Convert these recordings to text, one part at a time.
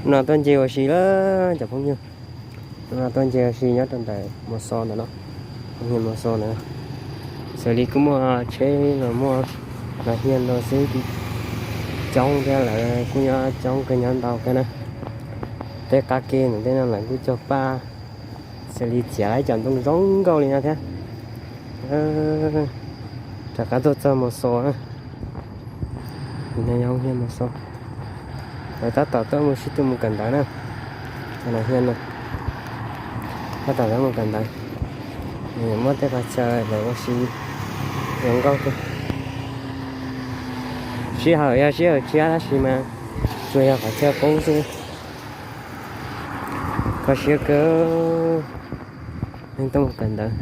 No tuaj nce ua si lawm cov phooj ywg. No tuaj nce ua si nyob rau ntawm Mos Xos ntawm no, Mos Xos ntawd. Xws li kuj muaj tsheb los muaj nas hias ntau xwb, coob thiab, lawv kuj nyob coob kawg, nyob ntau kawg na. Tej qab ke ntawm tej no lawv kuj cog paj, xws li txiav ib co ntoo zoo nkauj li no thiab. Rov qab tuaj txog Mos Xos na. Lawv tab tom tuaj mus sib tw mus kawm ntawv na. Tab tom tuaj mus kawm ntawv, muab tej qhov chaw lawv ua si zoo nkauj kawg. Sij hawm yog sij hawm tshiab tab sis mas tsuas yog qhov chaw qub xwb. Kho siab kawg, neeg tuaj mus kawm ntawv.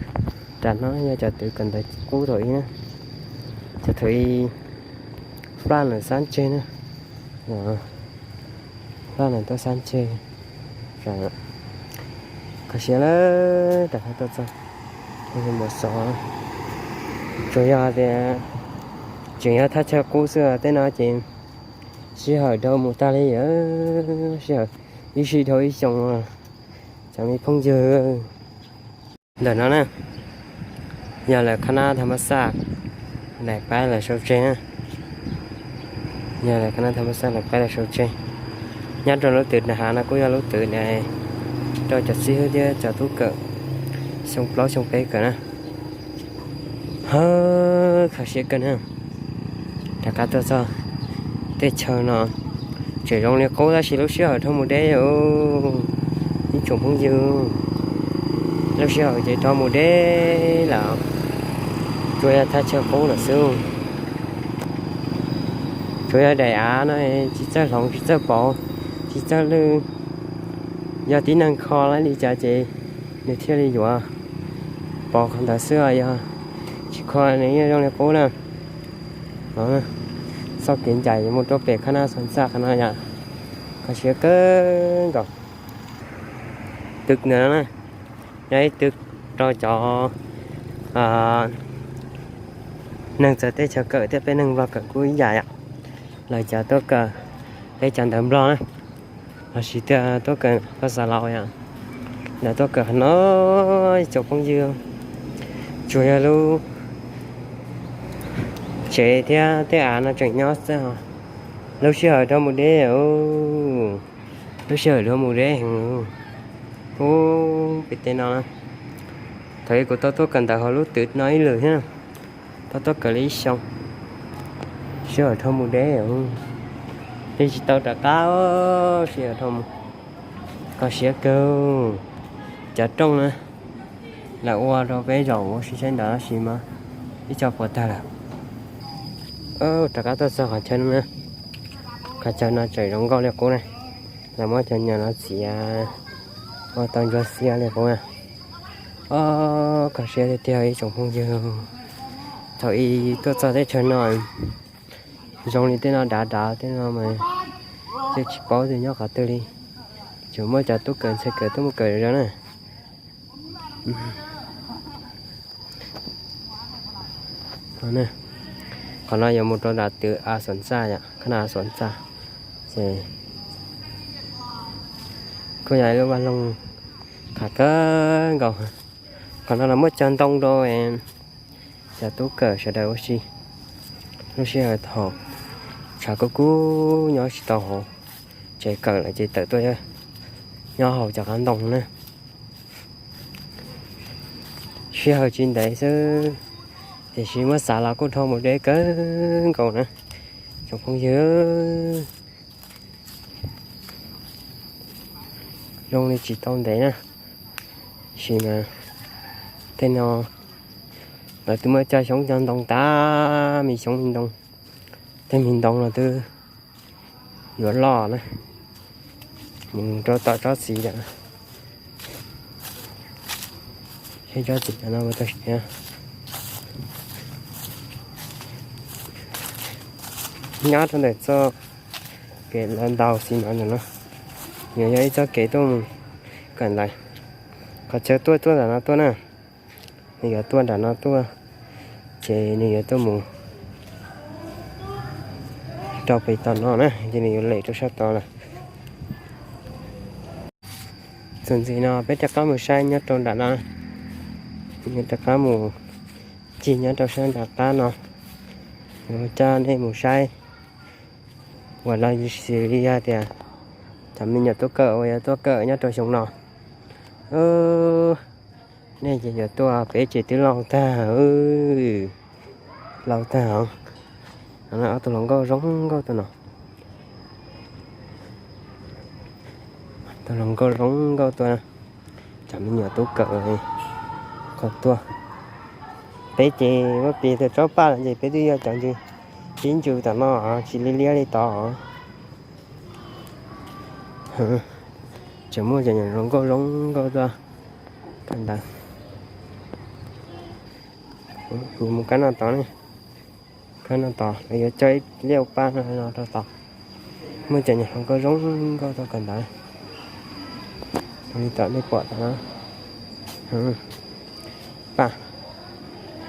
Nram no yog cov twv kawm ntawv qub thaum ub na, cov thaum ub Fab lawv xab ntseg na, Fab lawv tuaj xab ntseg. Kho siab lawm, rov qab tuaj txog Mos Xos. Tsuas yog tias tseem yog thaj chaw qub xwb, tej no ces sij hawm dhau mus tag li, sij hawm ib sij dhau ib xyoo. Cov me phooj ywg, ntawm no na, yog lawv qhab nab thas mas xaj lawv pab lawv sau tseg na. Yog lawv qhab nab thas mas xaj lawv pab lawv sau tseg. Nyob rau lub twg na, hav no kuj yog lub twg na, rau cov xib hwb thiab cov tub kawm xyoo plaub xyoo peb kawm na. Hawb, kho siab kawg na. Rov qab tuaj txog tej chaw no, tseem zoo li qub tab sis lub sij hawm dhau mus deb. Ib tsoom phooj ywg, lub sij hawm ces dhau mus deb lawm, tsuas yog thaj chaw qub lawm xwb. Tsuas yog daim av no tsis txawj hloov, tsis txawj pauv, tsis txawj lwj. Yog tib neeg kho lawm li cas ces nws thiaj li yuav pauv qhov ntawd xwb, yog tsis kho nws yeej zoo li qub na. Txoj kev ncaim mus rau pem qhab nab xas ntxaj qhov no yom, kho siab kawg nkaus. Twg ntawm no na, yog ib twg rau cov neeg txawv teb chaws kawm thiab peb neeg Nplog kawm kuj ib yam yom. Lawv cov tuaj kawm, peb cov ntawv Nplog na, los sis tias tuaj kawm paj xav laus yom, lawv tuaj kawm qhov no. Ib tsoom phooj ywg, tsuas yog lub tsev thiab tej av no tseem nyob xwb, lub sij hawm dhau mus deb. Lub sij hawm dhau mus deb heev. Ub, pem tej no, thaum ub kuv tau tuaj kawm ntawv hauv lub twg no ib lwm thiab, tau tuaj kawm li ib xyoo, sij hawm dhau mus deb, yeej tsis tau rov qab, sij hawm dhau mus. Kho siab kawg. Cov rooj na, lawv ua rau peb zaum ua si saib ntawd tab sis mas ib co puas tag lawm. Rov qab tuaj txog qhov chaw no, qhov chaw no tseem zoo nkauj li qub na. Lawv muab cov nyuam no txiav ua tau ntsuag xiab li qub na. Kho siab tiag tiag ib tsoom phooj ywg. Thaum ub tuaj txog teb chaws no zoo li tej no dav dav tej no mas yeej tsis paub tias nyob qhov twg li. Tsuas muaj cov tub kawm ntxhais kawm tuaj mus kawm zog na. Qhov no yuav mus rau nram twg, a xuam txaj yom, qhov no a xuam txaj. Ces kuj yog ib lub vaj loog qhov kawg nkaus. Qhov no los muab cog ntoo rau cov tub kawm sawv daws ua si. Lub sij hawm thaum tshav kub kub nyob tsis tau hauv tsev kawm lawm ces tawm tuaj nyob hauv cov qab ntoo na. Sij hawm tsis ntev xwb, tiam sis muab xav los kuj dhau mus deb kawg nkaus na, tsoom phooj ywg. Zoo li tsis tau ntev na, tab sis mas tej no lawv twb muab cog xyoob cog ntoo tas, me xyoob me ntoo, tej me ntoo no twb yuav loj na, mus rau tom tsob txiv lawm. Tsob txiv no ua tau siav. Nyob rau ntawm txoj kev lawv ntaus xis mas ntawm no, nws yog ib txoj kev tuaj mus kawm ntawv. Qhov chaw tuaj tuaj nram no tuaj na, nws yuav tuaj nram no tuaj, ces nws yuav tuaj mus rau pem tom no na, ces nws yuav lem rau sab tod lawm. Tus ntxiv no peb rov qab mus saib nyob rau nram no, nyob rov qab mus cig nyob rau sab nram qab no, yuav coj nej mus saib uas los xws li yog tias cov me nyuam tub kawm uas yuav tuaj kawm nyob rau xyoo no. Nej ces yuav tuaj peb ces twb laus tag, laus tag os. Ob tug hluas nkauj zoo nkauj tuaj no, tus hluas nkauj zoo nkauj tuaj, cov me nyuam tub kawm qhov tuaj. Peb ces muab piv tau tsob paj lawm ces peb twb yog cov ntsws, tib ntsws tom no tsis li liab li tod. Tseem muaj cov nyuam zoo nkauj zoo nkauj tuaj kawm ntawv. Yuav mus kab noj tod ne, kab noj tod lawv yuav coj ib liaj paj no rau tod. Muaj cov nyuam hluas nkauj zoo nkauj tuaj kawm ntawv li tom nej pom tod no. Paj,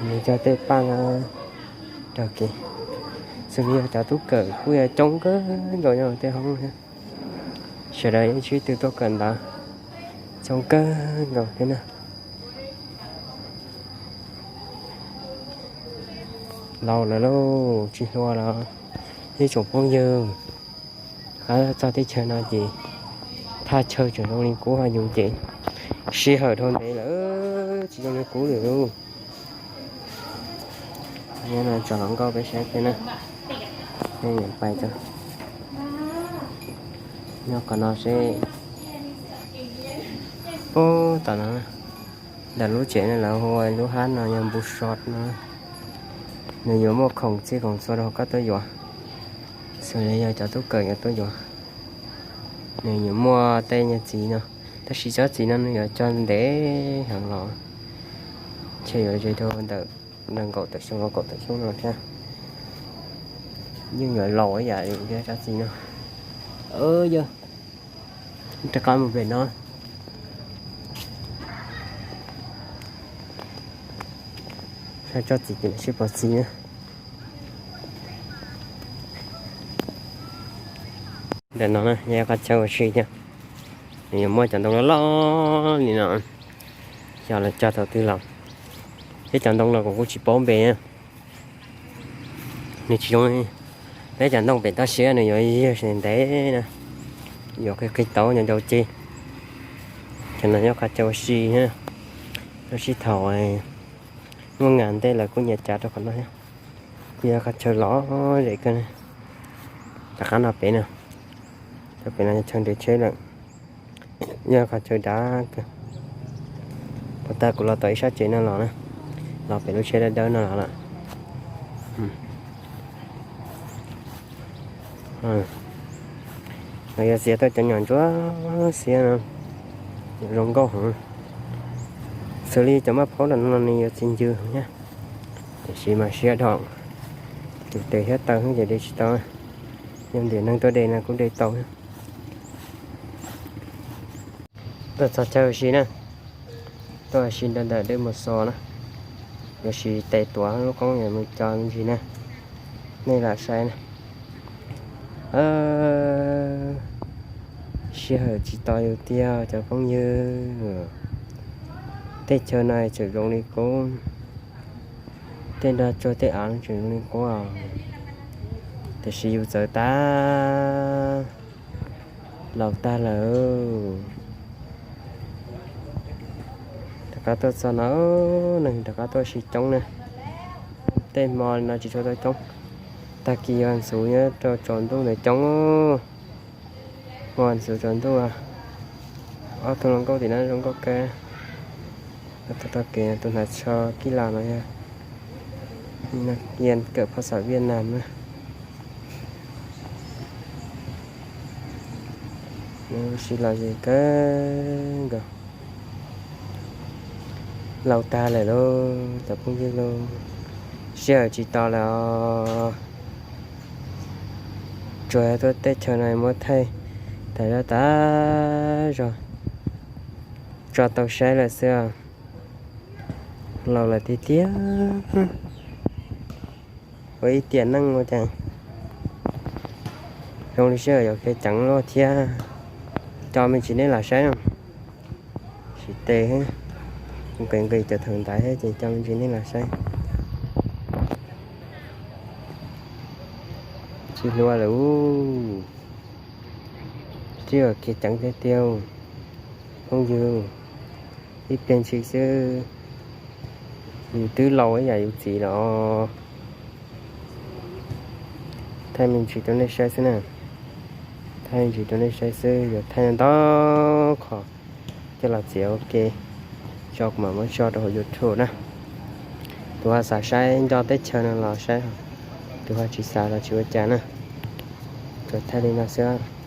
nws cog tej paj no rau kev, xws li yog cov tub kawm kuj yog coob kawg nkaus nyob tej hoob thiab. Sawv daws yeej sib tw tuaj kawm ntawv coob kawg nkaus thiab na. Laus lawm lauj, tsis hluas lawm. Ib tsoom phooj ywg, qab txog teb chaws no ces thaj chaw tseem zoo li qub, ho yus ces sij hawm dhau ntev lawm tsis zoo li qub lawm lauj. Nyob no tso hluas nkauj peb saib thiab na. Pais tso, nyob qhov no seb. Ub, tom no ntawm lub tsev no lawv hu ua lub hab no yog npu sot no. Nws yuav muaj khoom txhij khoom txhua rau koj tuaj yuav, xws li yog cov tub kawm yuav tuaj yuav. Nws yuav muaj tej nyuag txiv no, tab sis tsob txiv no nws yuav cog ntev heev los ntshe yuav ze rau ntawm nees nkaum tawm xyoo, kaum tawm xyoo no thiab. Yeej yuav laus ib yam li thiab tsob txiv no. Yog rov qab mus pem no, saib tsob txiv ces sib pov txiv na. Ntawm no yog qhov chaw ua si thiab, nws yuav muaj cov ntoo loj loj li no, xyov lawv cog thaum twg los, thiab cov ntoo no kuv kuj tsis paub npe. Nws tsis zoo peb cov ntoo pem toj siab, nws yuav yog ntev na, yuav qhib qhib tau nyob rau ceg. Cov no nyob qhov chaw ua si thiab, tab sis thaum muaj nas ntej lawv kuj nyiam cav rau qhov no thiab. Kuj yog qhov chaw lom zem kawg. Rov qab no pem no, rau pem no chaw nres tsheb lawm. Yog qhov chaw dav kawg. Puag ta kuv los tom ib sab tsev no los na, los pem lub tsheb dawb dawb no los lawm. Los yog xiav tau cov nyuam ntsuab xiab no, zoo nkauj heev. Xws li cov maj phaub los no nws yuav txi ncw heev thiab, tiam sis mas siab dhau, tus tes thiab taw ces de tsis tau. Yog tias neeg tuaj de no kuj de tau. Tuaj txog chaw ua si na, tuaj ua si rau ntawm Dej Mus Xos na, yuav siv tes tuav lub qoob yuav mus co me ntsis na, nej lam saib na. Sij hawm tsis tos yus tiag cov phooj ywg, tej chaw no tseem zoo li qub, tej nroj tsuag tej av tseem zoo li qub, tiam sis yus txawv tag, laus tag lawm. Rov qab tuaj txog no, neeg rov qab tuaj ua si coob na. Tej hmo li no tsis tshua tuaj coob, tag kis yog ntxuv nyob rau tsaus ntuj ntawd coob. Hmo ntxuv tsaus ntuj, ob tug hluas nkauj tim no zoo nkauj kawg. Tau tag kis tus hnav tsho kib las no yog kiag kawm phas xas Viaj Nam na. Sib los ze kawg nkaus. Laus tag lawm lauj cov phooj ywg lauj, sij hawm tsis tos lawm os. Tsuas tuaj teb chaws no muab thaij tas zog tas zog tso tau saib lawm xwb os. Laus lawm tiag tiag, ua ib tiam neej ua cas zoo li sij hawm yuav khiav ceev luaj thiab. Cov me ntsis nej lam saib no, Tsis tes, kuv nqis nqis cov theem ntaiv thiab ces coj me ntsis nej los saib. Tsis hlua lawm. Tib yam kev ceev tiag tiag, phooj ywg. Ib pliag ntshis xwb, yus twb laus ib yam yus txiv los. Thaij me ntsis rau nej saib xwb na. Thaij me ntsis rau nej saib xwb, yuav thaij ntau qhov coj los txiav ua ke, tso kuv mam muab tso rau hauv YouTube na. Tus ho xav saib nco teb chaws no los saib, tus ho tsis xav los tsis ua cas na. Tsuas thaij li no xwb.